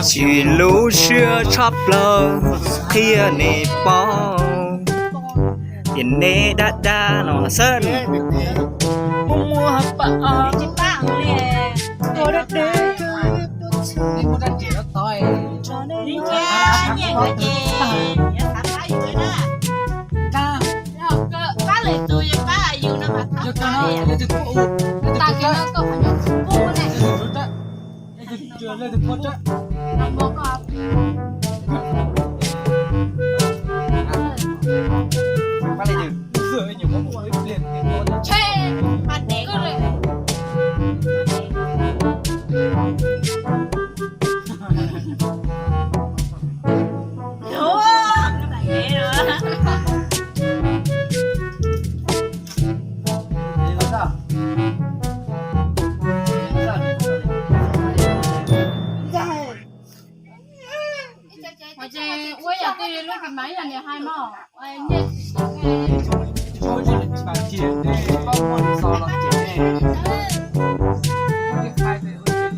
Tsis lub siab tshaj plaws qhia neb paub, tias neb dab dab no xwb.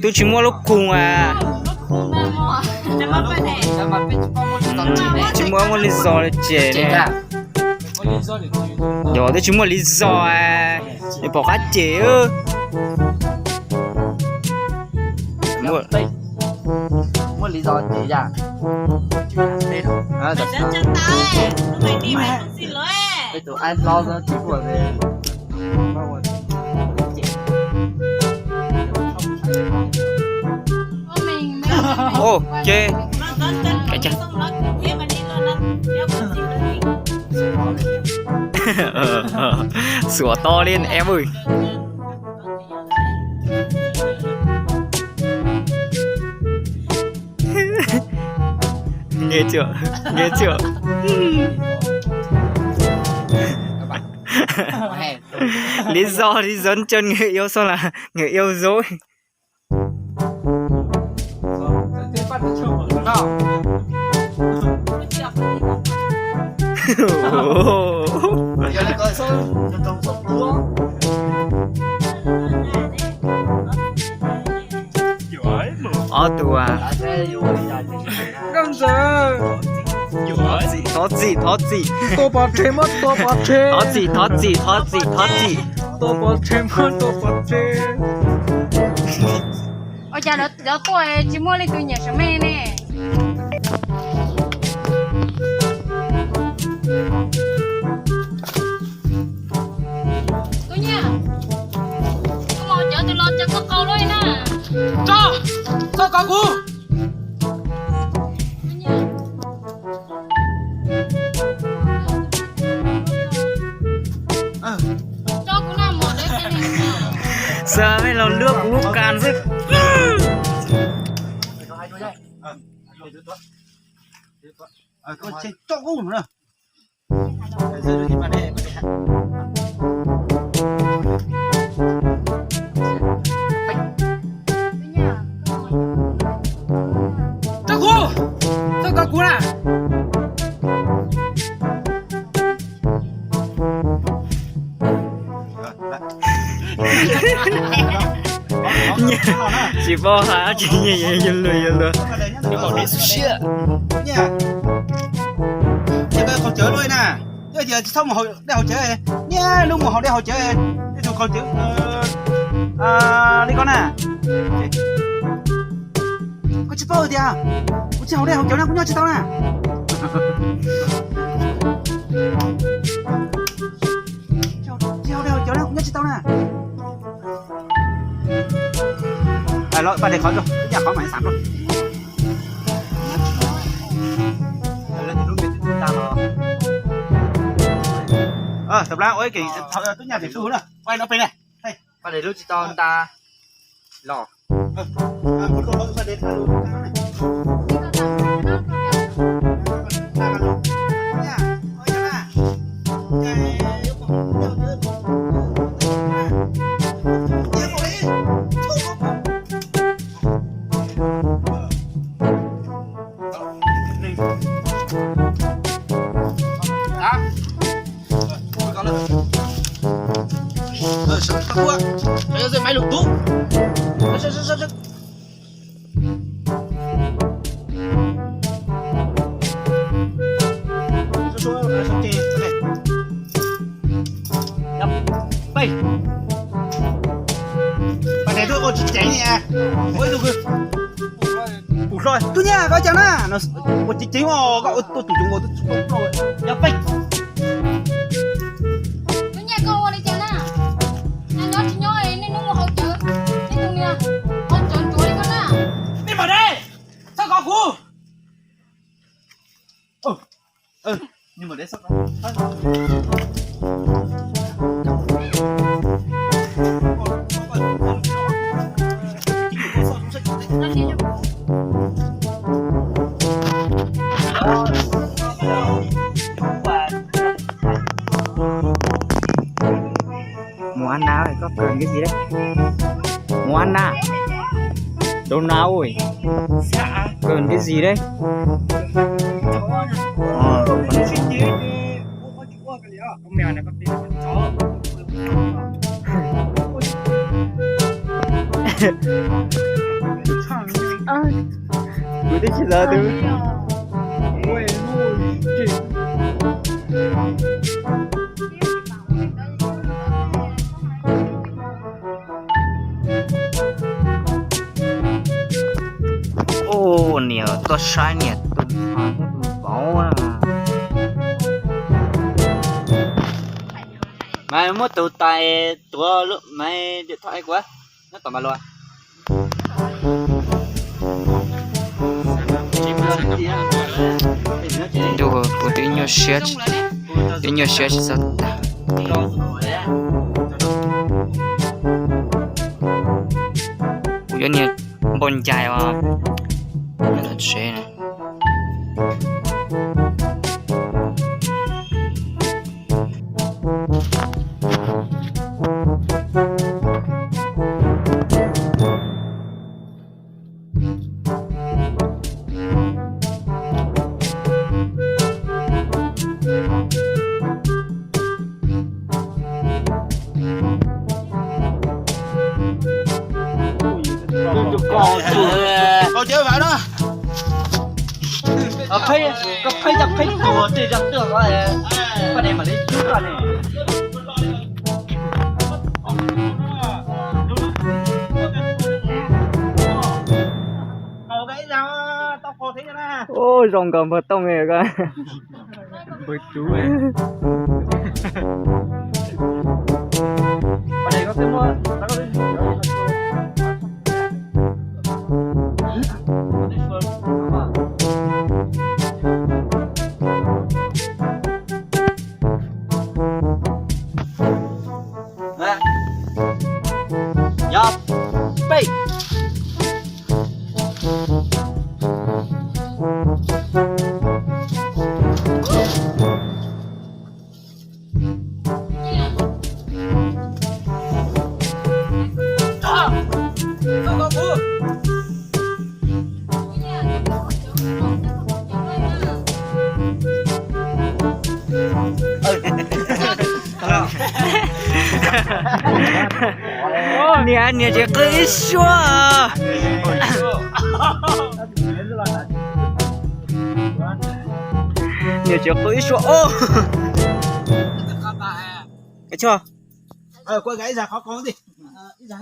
Twb tsis muaj lub khoom as. Tsis muaj, muaj li zos li ces ne. Yog twb tsis muaj li zos, pom qab ces. Muaj li zos ces yam. Peb tus aib hlob tsis muaj. Ua ces xuas to li em. Nghe chưa? Nghe chưa? Lý do, lý do chân người yêu sao là người yêu dối. Ob tug. Thov txim, thov txim, thov txim. Thov txim, thov txim, thov txim, thov txim. Ua cas lawv tuaj tsis muaj leej twg nyiam Sam Me ne? Tub Nyiaj, koj los cov twg los cov koj qau lub na. Tso, tso kov kuv. Xav me los luaj kuv lub kas xwb. Tso kuv, tso kov kuv na. Tsis paub hais dab tsi, nyias yog luag yog luag. Qhov cawv lub na, yog tias tsis txhob mus hauv dej haus cawv, niaj hnub mus hauv dej haus cawv, tej tus qhov cawv li ko na. Koj tsis paub tias kuv tsis haus dej haus cawv na, kuv nyob tsis tau na. Tsis haus dej haus cawv na, kuv nyob tsis tau na. Los pab de qhov rau, ib yam qhov mas xav rau. Tab lab ua ib ke, tub nyaj pem pub na, ua no pem ne. Pab de lub tsis tau nta los. Máy lục tú. Pais, pais ua tsis ceev, ua ib tug pum hlo, tub nyab koj cas na, ua ceev ceev os, koj ua tus coob ua tus coob, yog peb. Tub nyab koj ua li cas na? Nyob tsis nyob nej hnub mus haus cawv, nej tus niag haus cawv ntsuav li koj na. Nej mam de, txhob kov kuv. Mus Anna, koj kawg ntawm zis deb. Mus Anna, Dona ua, kawg ntawm zis deb. Kuv twb tsis xav twb. Ua niam tuaj saib niam tus vauv na. Mas muab tus tais tuav mas diam thoj kuv nyob tom mas los. Ntuj, kuv twb nyuaj siab, twb nyuaj siab tsis txog tag. Kuv yuav niag npau ncais os, nyob tom tsev na. Koj pheej cov pheej tus tej zaj tuaj ko, paj ne mam li cub koj ne. Ub, zoo nkaus npawg Tooj li ko. Npawg Tub. Yog peb. Niam, niam tseem qw ib suab. Niam tseem qw ib suab os. Ua ib zag qhov ko ib zag.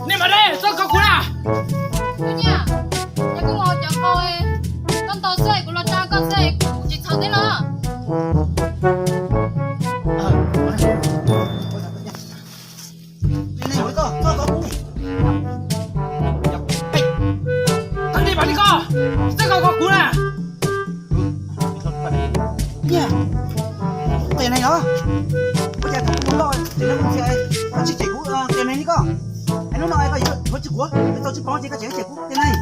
Nej mas deb, txhob kov kuv na. Ua cas, yog koj mus haus cawv nqaus, koj ntaus xwb es kuv los tsa koj xwb es kuv tsis txhaum thiab los? Tag li mas li koj, txhob kov kuv na. Qias neeg los? Ua cas koj mus loj ces koj tsis cem kuv qias neeg li koj? Es hnub no koj yuav tsis quav, tau tsis pom ces koj tseem cem kuv qias neeg.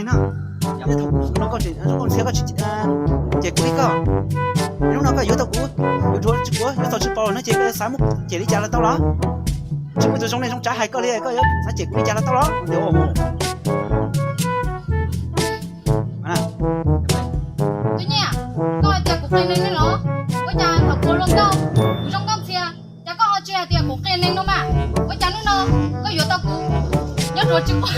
no. Yog thaum kuv hluas nkauj tseem zoo nkauj ntxhiab koj tsis cem kuv li ko. Hnub no koj yuav tau kuv, yuav dhuav tsis quav, yuav txaus tsis paus no ces koj xav muab cem li cas los tau los. Tsis muaj ib tug zoo neej zoo tsav hais koj li, koj yuav xav cem kuv li cas los tau los. Tub Nyiaj, koj hais tias kuv qias neeg ne los? Ua cas thaum kuv hluas nkauj, kuv zoo nkauj ntxhiab, cas koj ho tsis hais tias kuv qias neeg no mas? Ua cas hnub no koj yuav tau kuv, nyob dhuav tsis quav,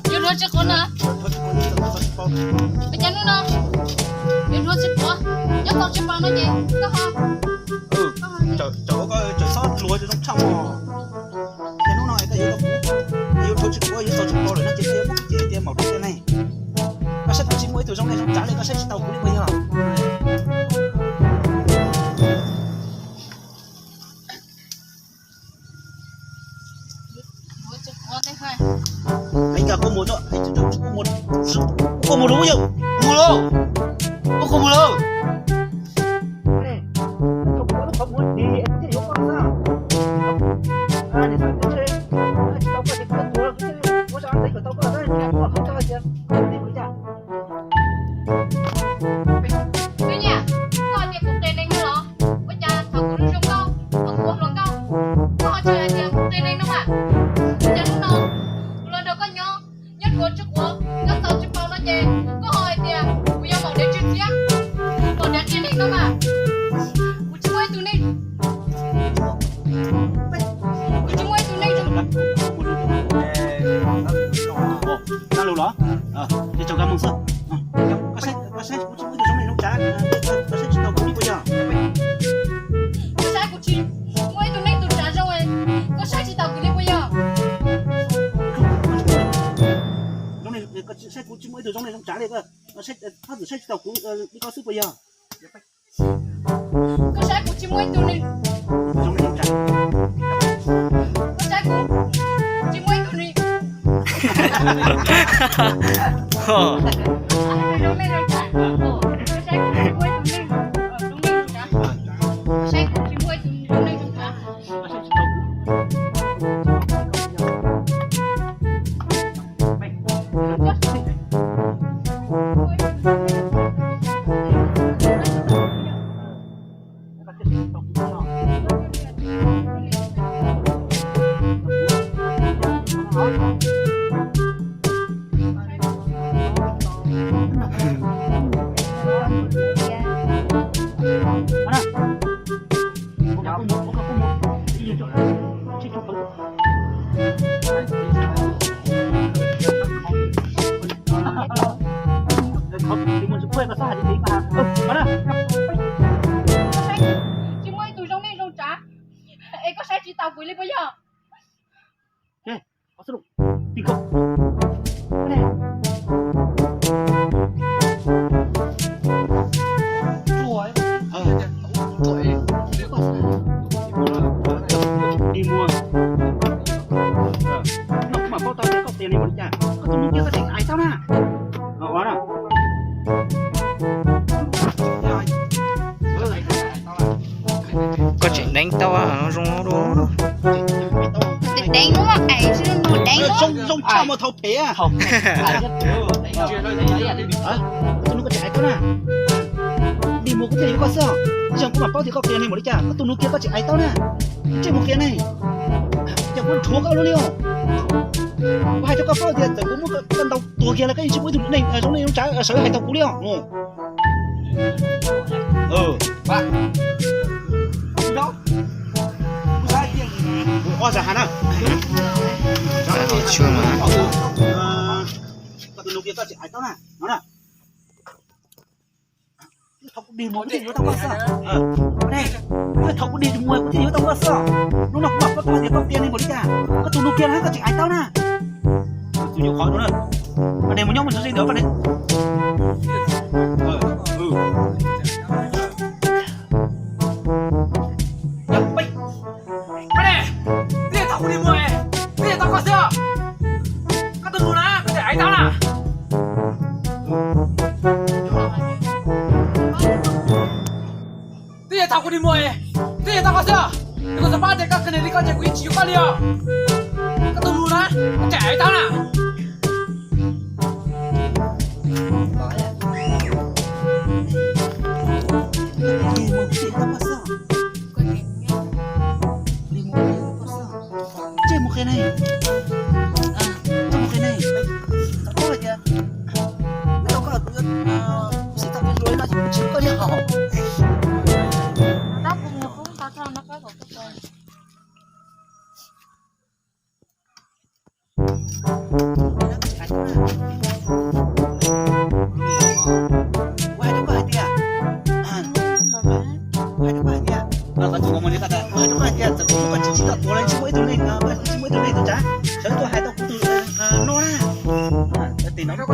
yuav dhuav tsis quav na? Ua cas hnub no yuav dhuav tsis quav, nyob txaus tsis paus no ces koj ho, txawm koj tseem txhob hluas zoo tshaj mog. Ces hnub no es koj yuav tau kuv, koj yuav dhuav tsis quav, yuav txaus tsis paus lawm no ces koj yuav muab kuv cem tias maum dab tsi ne? Koj saib kuv tsis muaj ib tug zoo neej zoo tsav li, koj saib tsis tau kuv li puas yog? Kuv mus lawm, kuv mus lawm, kuv mus lawm. Tub Nyiaj, koj hais tias kuv qias neeg no los? Ua cas thaum kuv zoo nkauj, thaum kuv hluas nkauj, koj ho tsis hais tias kuv qias neeg no mas? Ua cas hnub no kuv los nrog koj nyob, nyob dhuav tsis quav, nyob txaus tsis paus no ces koj ho hais tias kuv yog maum dab tsi thiab? Maum dab qias neeg no mas. Kuv tsis muaj ib tug neeg, kuv tsis muaj ib tug neeg zoo. Koj lus los? Ces tso kab moos xwb. Koj saib, koj saib kuv tsis muaj ib tug zoo neej zoo tsav, koj saib tsis tau kuv li puas yog? Koj saib kuv tsis muaj ib tug neej tus tsav zoo, koj saib tsis tau kuv li puas yog? Saib kuv tsis muaj ib tug zoo neej zoo tsav li, koj txhob txwm saib tsis tau kuv li ko xwb puas yog? Koj saib kuv tsis muaj ib tug neej, koj saib kuv tsis muaj ib tug neej zoo neej zoo tsav, koj saib kuv tsis muaj ib tug neej zoo neej zoo tsav, koj saib kuv tsis muaj ib tug zoo neej zoo tsav. Tsis muaj ib tug zoo neej zoo tsav, es koj saib tsis taus kuv li puas yog? Dig muag. No kuv mam paub tau tias koj qias neeg npaum li cas, koj tus nus kiag koj tseem hais tau na. Koj tseem deev tau zoo dua. Deev hnub no es zoo deev hnub. Zoo tshaj muaj thaum phem. Tus nus koj tseem hais tau na. Dig muag kuv thiaj yuav koj xwb. Ib zaug kuv mam paub tias koj qias neeg npaum li cas, koj tus nus kiag koj tseem hais tau na. Ntsej muag qias neeg, cas kuv dhuav koj lub li os. Kuv hais rau koj paub tias txawm kuv muab koj ntaus tuag kiag los koj yeej tsis muaj ib tug neeg zoo neej zoo tsav sawv hais tau kuv li os. Ua zam has na. Koj tus nus kiag koj tseem hais tau na, no na. Thaum kuv dig muag kuv thiaj yuav tau koj xwb. Thaum kuv dig muag kuv thiaj yuav tau koj xwb. Hnub no kuv mam paub tau tias koj qias neeg npaum li cas, koj tus nus kiag na koj tseem hais tau na. Tus nyuam qhuav no na, koj de mus nyob mus tso zis ntawd koj de. Pab ne, twb yog thaum kuv dig muag, twb yog tau koj xwb. Koj tus nus na koj tseem hais tau na. Twb yog thaum kuv dig muag, twb yog tau koj xwb. Kuv xav paub tias koj qias neeg li koj ces kuv yeej tsis yuav koj li os. Koj tus nus na koj tseem hais tau na. Ces mus qhia ne, mus qhia ne, tau koj hais tias, tau koj, kuv xav tau tus hluas no ces kuv tsis muab koj li hos. Kuv hais rau koj hais tias, kuv hais rau koj hais tias, kuv hais rau koj hais tias txawm kuv muab koj tsis tsim tau tuag los tsis muaj ib tug neeg, tsis muaj ib tug neeg tus tsav sawv tuaj hais tau kuv tus no na. Tim no, ib tug, ib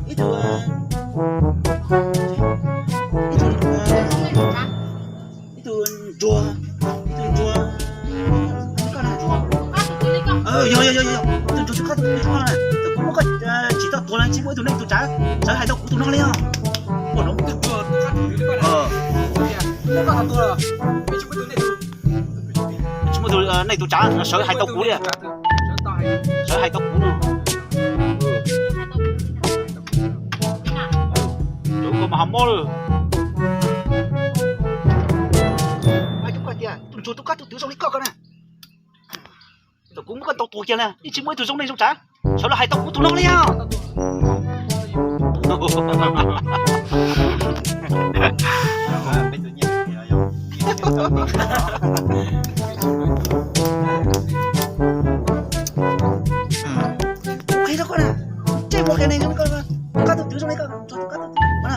tug, ib tug, ib tug, ib tug ntsuag, ib tug ntsuag, koj na. Yog, yog, yog, yog, ib tug ntsuag tus koj tus koj na. Txawm kuv muab koj tsis tau tuag los tsis muaj ib tug neeg tus tsav sawv hais tau kuv tus no li os. Ua no, tsis muaj tus neeg tus tsav sawv hais tau kuv li. Sawv hais tau kuv no. Cov koj mas ho mob lawm. Hais rau koj tias tus ntsuag tus koj tus twv zoo li koj ko na. Txawm kuv muab koj tau tuag kiag na, yeej tsis muaj ib tug zoo neeg zoo tsav sawv los hais tau kuv tus no li os. Kuv qhia rau koj na, kuv tseem muaj qhia neeg zoo li koj, koj tus twv zoo li koj, tus koj tus twv na.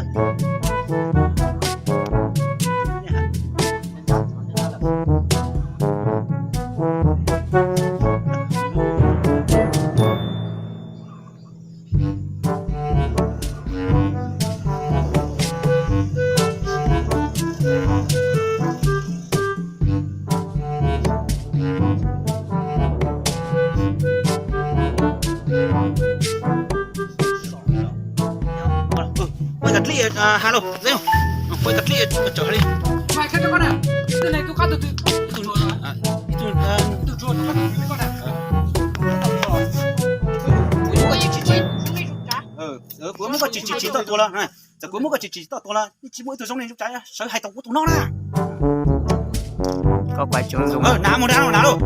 Poj cov dlib, ha lauj, poj cov dlib tawm ha li. Kuv muab koj tsis tsim tsis tau tuag los, txawm kuv muab koj tsis tsim tsis tau tuag los yeej tsis muaj ib tug zoo neeg zoo tsav sawv hais tau kuv tus no na. Koj kuv tsis zoo. Na, mus nrad lauj, na lauj.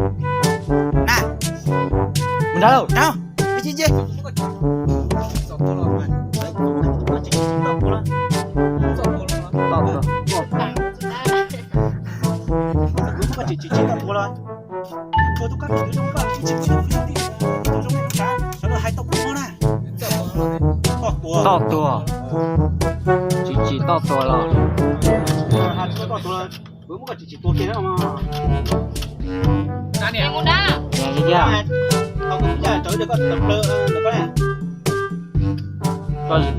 Na, mus nrad lauj, na. Txawm kuv muab koj tsis tsim tsis tau tuag los, tsuas tus kab tus twv zoo koj, tsis muaj ib tug zoo neeg zoo tsav sawv hais tau kuv no na. Toj tuag. Tsis tsim toj tuag los. Kuv muab koj tsis tsim tuag kiag na.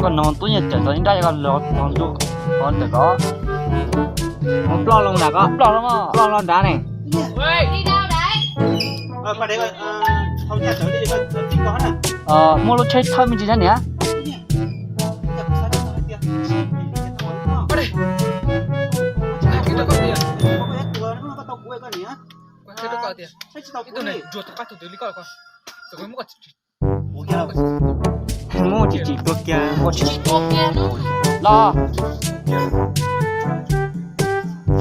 Koj no tub nyiaj tawm tau ib nrab, koj los tog ntua qhov ntawm ko. Mus ploj loo nrad, koj ploj loo, ploj loo nrad ne. Muaj lub tsheb thawj me ntsis thiab niam. Muab tsis tsim tuag kiag, muab tsis tsim tuag kiag los.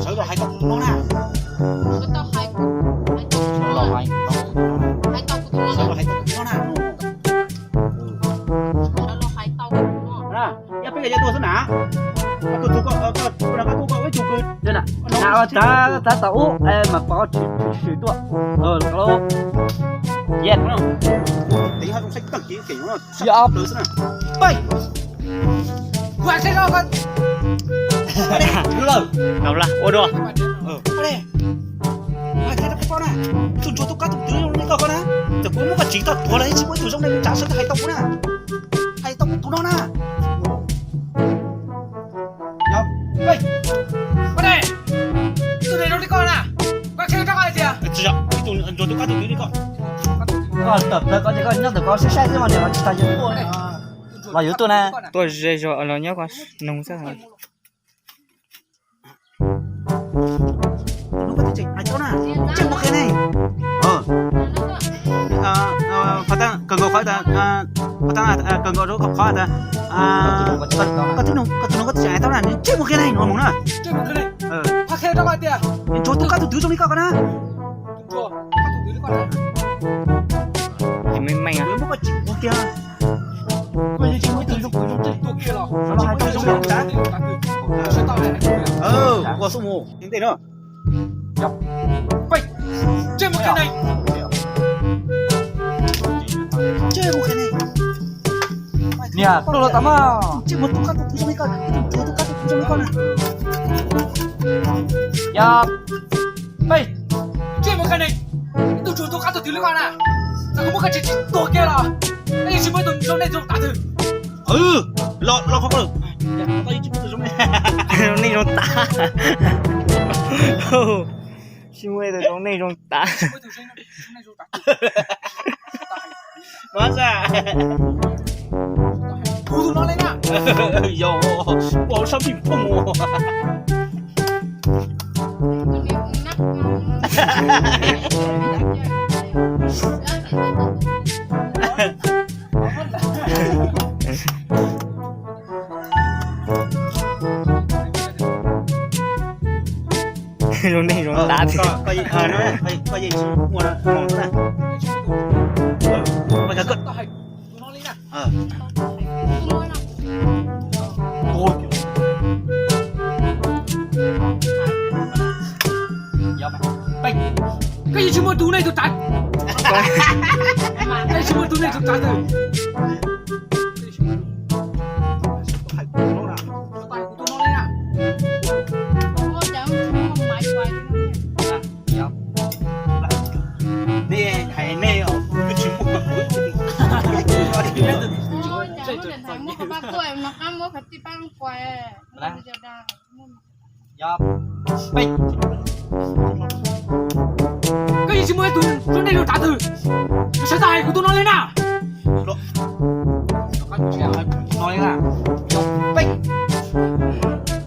Sawv los hais tau kuv no na. Sawv los hais tau kuv no na. Yog peb yuav tuaj xwb na. Koj tuaj, koj tuaj, koj tuaj ib tug kws na, ua tsav tsav tom ub mas pov tsis swm tuaj. Yog, ua dua. Tus ntsuag tus kab tus twv zoo li koj ko na, txawm kuv muab koj tsis tau tuag los yeej tsis muaj ib tug zoo neeg tsav sawv hais tau kuv na. Hais tau kuv tus no na. Ib tug ntsuag tus kab tus twv li koj. Koj tawm plaws ko ces koj nyob ntawm ko saib saib xwb mas niam los tsis tas yus tuaj. Los yuav tuaj na. Tuaj ze zog los nyob ko noog xwb. Ntsej muag qhia ne. Qhov tas kawg nkaus qhov tas, qhov tas kawg nkaus rau qhov tas, koj tus no koj tsis hais tau na, ntsej muag qhia ne, nws mus na. Ntsej muag qhia ne. Nws tsuas tus kab tus twv zoo li koj ko na. Meej meej. Muab koj tsis ua kiag. Koj yeej tsis muaj ib tug zoo, zoo ntsej muag tua kiag los. Tsis muaj ib tug zoo ntsej muag tua kiag. Koj xub mus ntej no. Peb. Ntsej muag qhia ne. Ntsej muag qhia ne. Niam, tuaj los tas mas. Ntsej muag tus kab tus twv zoo li koj, ib tug tsuas tus kab tus twv zoo li koj na. Yog. Peb. Ntsej muag qhia ne. Ib tug tsuas tus kab tus twv li koj na. Txawm kuv muab koj tsis tsis tua kiag los, koj yeej tsis muaj ib tug zoo nej zoo tav twg. Los, los qhov ko lawm. Koj yeej tsis muaj ib tug zoo nej zoo tav. Tsis muaj ib tug zoo nej zoo tav. Kuv tus no li na. Yog, ua sab phim phooj. Zoo nej zoo tav. Koj yeej tsis muaj hmoov na. Koj yeej tsis muaj tus nej tus tav. Koj yeej tsis muaj tus nej tus tav twg. Nej hais nej os, kuv twb tsis muaj. Koj yeej tsis muaj ib tug zoo nej zoo tav twg, sawv tau hais kuv tus no li na. Koj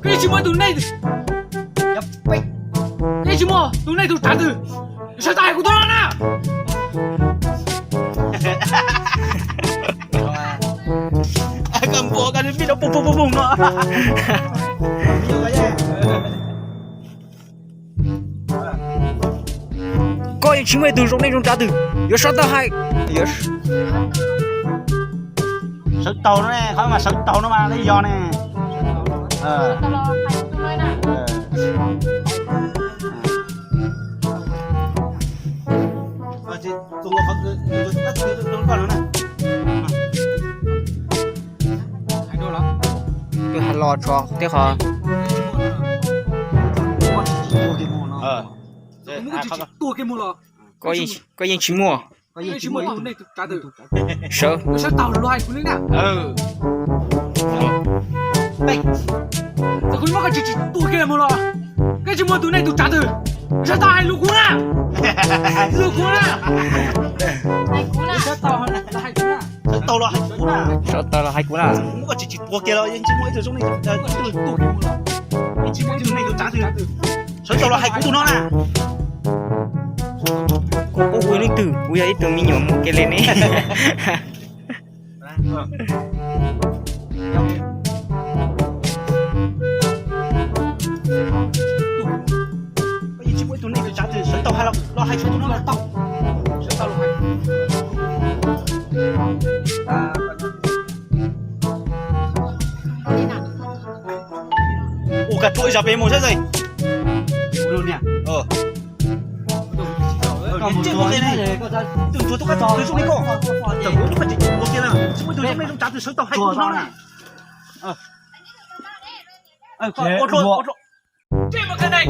yeej tsis muaj tus nej, koj yeej tsis muaj tus nej tus tav twg, sawv tau hais kuv tus no na. Koj npuas koj pib rau pum pum pum pum no. Koj yeej tsis muaj ib tug zoo nej zoo tav twg, yuav sawv tau hais. Sawv taug no ne, qhov mas sawv taug no mas li yog ne. Tus hais los tso tej qhov. Koj yeej tsis muaj. Sawv. Sawv tau los hais kuv li na. Txawm kuv muab koj tsis tsis tua kiag mus los, koj tsis muaj tus nej tus tav twg, sawv tau hais lus kuv na. Lus kuv na. Sawv tau los hais kuv na. Sawv tau los hais kuv na. Muab koj tsis tsis tua kiag los yeej tsis muaj ib tug zoo nej tus tav twg, yeej tsis muaj ib tug nej tus tav twg. Sawv tau los hais kuv tus no na. Kuv, kuv, kuv leej twg, kuv yog ib tug me nyuam muaj kev le ne. Koj yeej tsis muaj ib tug nej tus tav twg, sawv tau hais los hais kuv tus no na. Sawv tau los hais. Ua koj tuaj ib zog pem mus saib xwb. Tus ntsuag tus kab tus twv zoo li koj, txawm kuv muab koj tsis tua kiag na, tsis muaj ib tug zoo nej zoo tav twg, sawv tau hais kuv tus no na. Ntsej muag qhia ne.